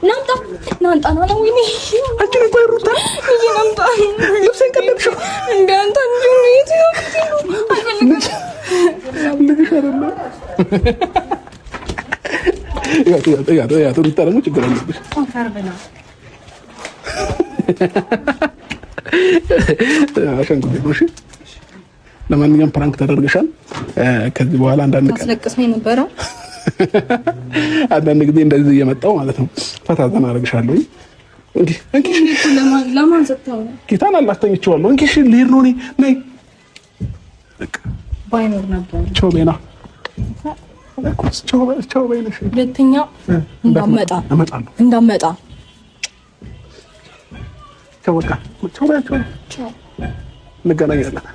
ናምጣ ናምጣ ና ወይኔ አንቺ ነው ቆይ ሩታ ናምጣ ልብሴን ቀደድሽው እንደ አንተ እንጂ ልጅሽ አይደለ? ሩታ ደግሞ ችግር አለብሽ። አሻንጉሊት ነው። እሺ ለማንኛውም prank ተደርገሻል። ከዚህ በኋላ አንዳንድ ቀን አስለቅሰኝ ነበረ። አንዳንድ ጊዜ እንደዚህ እየመጣሁ ማለት ነው ፈታ ዘና አደርግሻለሁ። እንኪ እንኪ፣ ለማን ሰጥተው ነው? ጌታን አላስተኝቼዋለሁ። እንኪ እሺ፣ ልሄድ ነው እኔ። ነይ ባይኖር ነበር። ቻው ቤና፣ ቻው ቻው ቤና። ሁለተኛ እንዳመጣ እመጣለሁ፣ እንዳመጣ። ቻው በቃ ቻው፣ ቻው፣ እንገናኛለን።